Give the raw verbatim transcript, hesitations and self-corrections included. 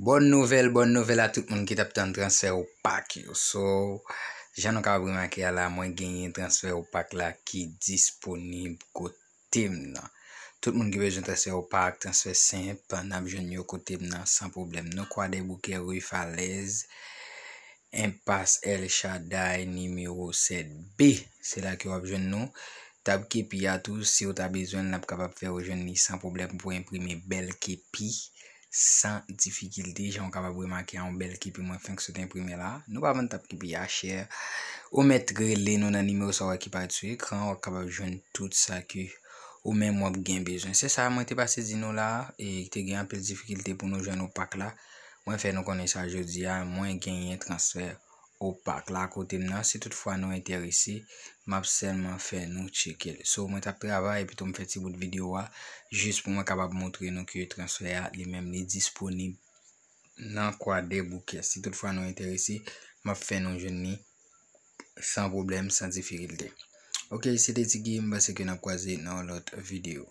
Bòn nouvèl, bòn nouvèl a tout moun ki t ap tann transfè Opak yo. So, jan nou kapab remake a la, mwen genyen transfè Opak la ki disponib kote m nan. Tout moun ki bezwen transfè Opak, transfè senp, n ap jwenn yo kote m nan san pwoblèm. Non Kwadèboukè, ri Falèz, enpas El Shaddai, nimewo sèt B. Se la ke w ap jwenn nou. Tab kepi a tou, si w ta bezwen l, n ap kapab fè w jwenn li san pwoblèm pou enprime bèl kepi san difikilte. Jan w kapab remake a, yon bèl kepi mwen fenk sot enprime la. Nou pa vann tab kepi a chè. Ou mèt rele nou nan nimewo sa w wè ki parèt sou ekran, w ap kapab jwenn tout sa ke ou menm w ap gen bezwen. Se sa mwen te pase di nou la, e te gen anpil difikilte pou nou jwenn Opak la. Mwen fè nou konnen sa jodi a, mwen genyen transfè Opak la kote m nan. Si toutfwa nou enterese, m ap sèlman fè nou tcheke l. So, mwen t ap travay, epi tou m fè ti bout videyo a, jis pou mwen kapab montre nou ke transfè a, li menm, li disponib nan Kwadèboukè. Si toutfwa nou enterese, m ap fè nou jwenn li san pwoblèm, san difikilte. Ok, se te Tiki, m panse ke n ap kwaze nan yon lòt videyo.